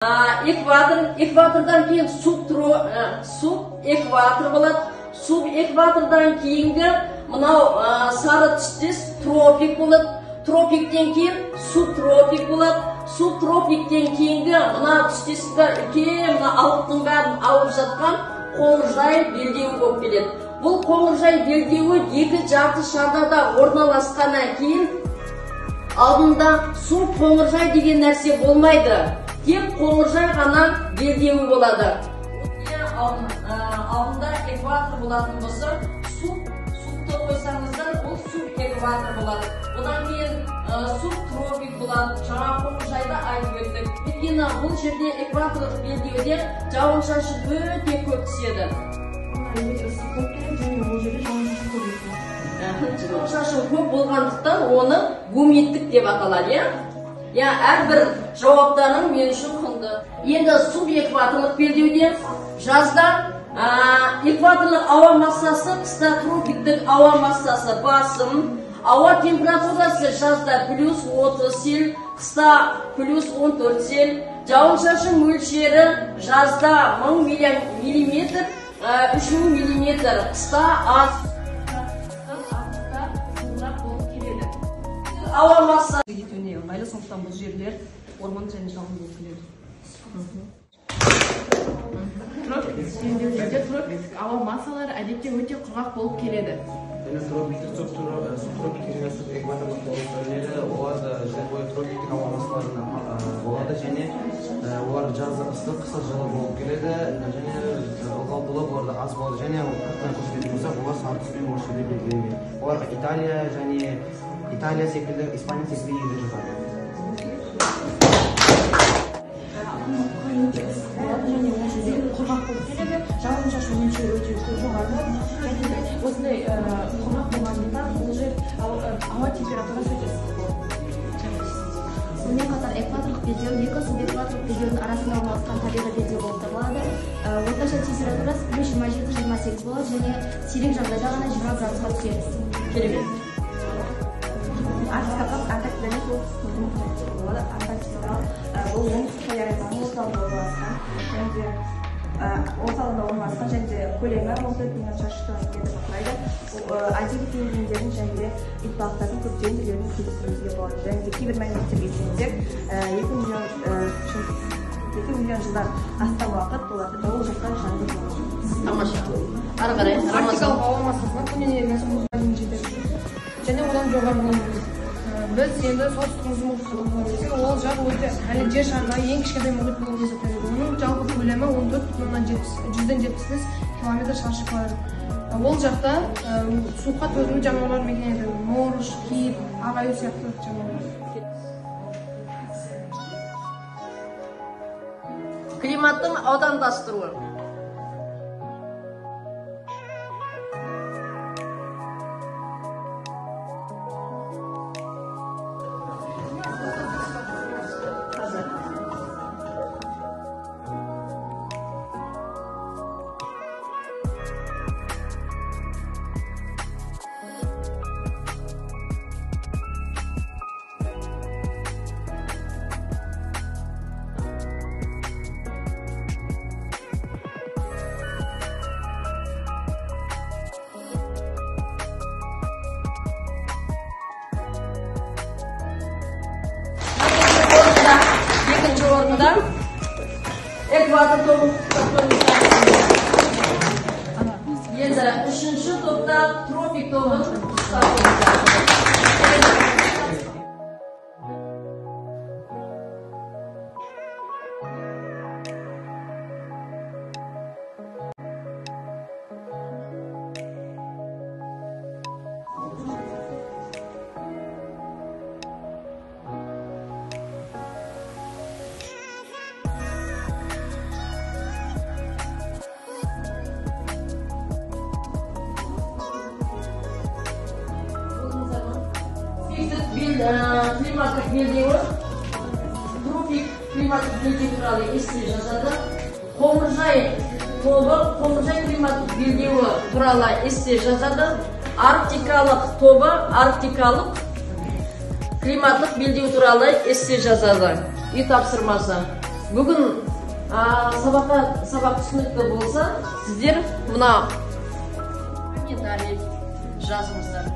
Экватор, экватордан кейін субэкватор болады. Субэкватордан кейінгі мынау сары түстес тропик болады. Тропиктен кейін субтропик болады. Субтропиктен кейінгі мына түстес үлкен мына алыптың бәрін алып жатқан қоңыржай белдеуі болып келеді. Бұл қоңыржай белдеуі екі жарты шарда да орналасқаннан кейін алдында су қоңыржай деген нәрсе болмайды. Тек қоңыржай ғана белдеуі болады. Алдында экватор болатын болса, субты қойсаңыздар, ол субэкватор болады. Одан кейін субтропик болады. Жаңа қоңыржайды айтып өттік. Өйткені бұл жерде экваторлық белдеуде жауын-шашын өте көп түседі. Өте ыстық болып келеді және ол жерде жауын-шашын көп түседі. Жауын-шашын көп болғандықтан оны гумидтік деп аталады, иә? Я әрбір жауаптарың мен үшін құнды. Енді субэкваторлық белдеуде жазда экваторлық ауа массасы, қыста тропиктік ауа массасы басым. Ауа температурасы жазда плюс 30 сель, қыста плюс 14 сель. Жауын-шашын мөлшері жазда 1000 миллиметр, 3000 миллиметр, қыста аз. Ауа масса кетуіне ыңғайлы, сондықтан бұл жерлер орман және шалғын болып келеді. Тропик белдеулерде тропиктік ауа массалары әдетте өте құрғақ болып келеді. Және тропиктік, субтропиктік және субэкваторлық болып бөлінеді. Олар жыл бойы тропиктік ауа массаларына болады және олар жазы ыстық, қысы жылы болып келеді және ылғалдылық оларда аз болады. Және картаны көрсететін болсақ, олар сары түспен осы жерде белгіленген. Оларға Италия және Италия секілді, Испания секілді елдер жатады. Өте ыстық болады және ол жерде құрғақ болып келеді. Жауын-шашын мөлшері өте жоғары болады және де осындай құрғақ болғандықтан бұл жер ауа температурасы өте ыстық болады. Сонымен қатар экваторлық белдеу екі субэкваторлық белдеудің арасында орналасқан табиғи белдеу болып табылады. Орташа температурасы плюс 27-28 болады және сирек жағдайда ғана 20 градусқа түседі. Керемет. Арктикалық, Антарктиданың солтүстік мұхиты болады. Антарктикалық бұл оңтүстік поляр аймағының орталығында орналасқан және де орталығында орналасқан және де көлемі 14 миллион шаршы километрді құрайды. Адели пингвиндердің және де итбалықтардың көптеген түрлерін кездестіруге болады. Және де кейбір мәліметтерге сенсек, 2 миллион жылдан астам уақыт олар ол жақта жаңбыр жауады. Тамаша. Ары қарай. Арктикалық ауа массасына күн энергиясы мұзға дейін жетеді және одан жоғары болады. Біз енді солтүстік мұз мұхитына тоқталып, ол жақ өте әлі жер шарындағы ең кішкентай мұхит болып есептеледі. Оның жалпы көлемі 14,75 километр шаршы километр. Ол жақта суыққа төзімді жануарлар мекен етеді. Морж, кит, ақ аю сияқты жануарлар. Климаттың аудандастыруы. Екінші орында экватор тобын құттықтаймыз. Енді үшінші топта тропик тобын құттықтаймыз. Климаттық белдеуі, тропик климаттық белдеу туралы эссе жазады. Қоңыржай тобы қоңыржай климаттық белдеуі туралы эссе жазады. Арктикалық тобы арктикалық климаттық белдеу туралы эссе жазады. Үй тапсырмасы. Бүгін сабақ түсінікті болса, сіздер мына комментарий жазыңыздар.